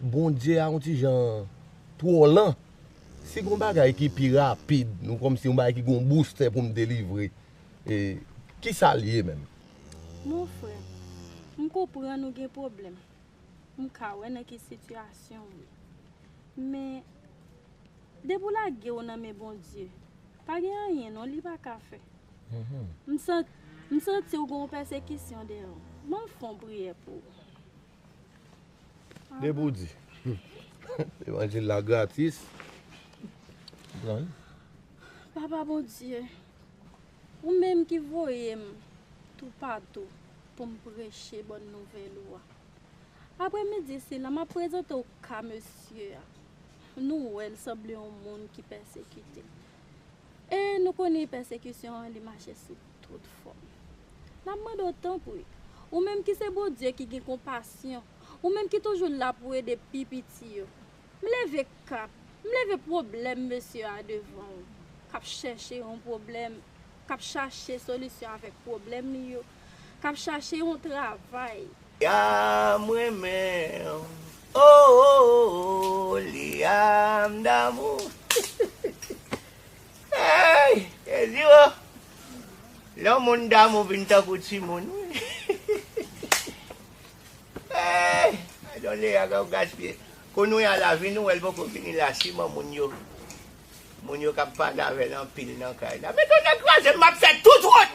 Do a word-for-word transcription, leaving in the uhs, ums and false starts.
Bondye a yon ti jan twò lan. Si gon bagay ki pi rapid, nou kòmsi yon bagay ki gon boustè pou m delivre, e, ki sa l ye menm? Mon frè, m konprann ou gen pwoblèm. M ka wè nan ki sitiyasyon w ye. Men, depi w lage w nan men Bondye, pa gen anyen non li pa ka fè. M san- m santi w gen yon pèsekisyon dèyè w. Ban m fè yon priyè pou ou. Depi w di. Levanjil la gratis. Papa Bondye, ou menm ki voye m toupatou pou m preche bòn nouvèl ou a. Aprè midi sila, m ap prezante w ka mesye a. Nou wè l sanble yon moun ki pèsekite. E nou konnen pèsekisyon an li mache sou tout fòm. N ap mande w tanpri, ou menm ki se Bondye ki gen konpasyon, ou menm ki toujou la pou ede pi piti yo. M leve ka, m leve pwoblèm mesye a devan w, k ap chèche yon pwoblèm, k ap chache solisyon avèk pwoblèm li yo, k ap chache yon travay. Lia m renmen w. Oh, oh, oh, oh, Lia m damou. Hey, Jezi o. Lè yon moun damou vin tankou timoun wi. Hey, gadon Lia k ap gaspiye. Kounye a lavi nou wè l poko vini la siman moun yo. Moun yo k ap pale avè l anpil nan kay la. Men tonnè kraze m, m ap fè tout wòt nan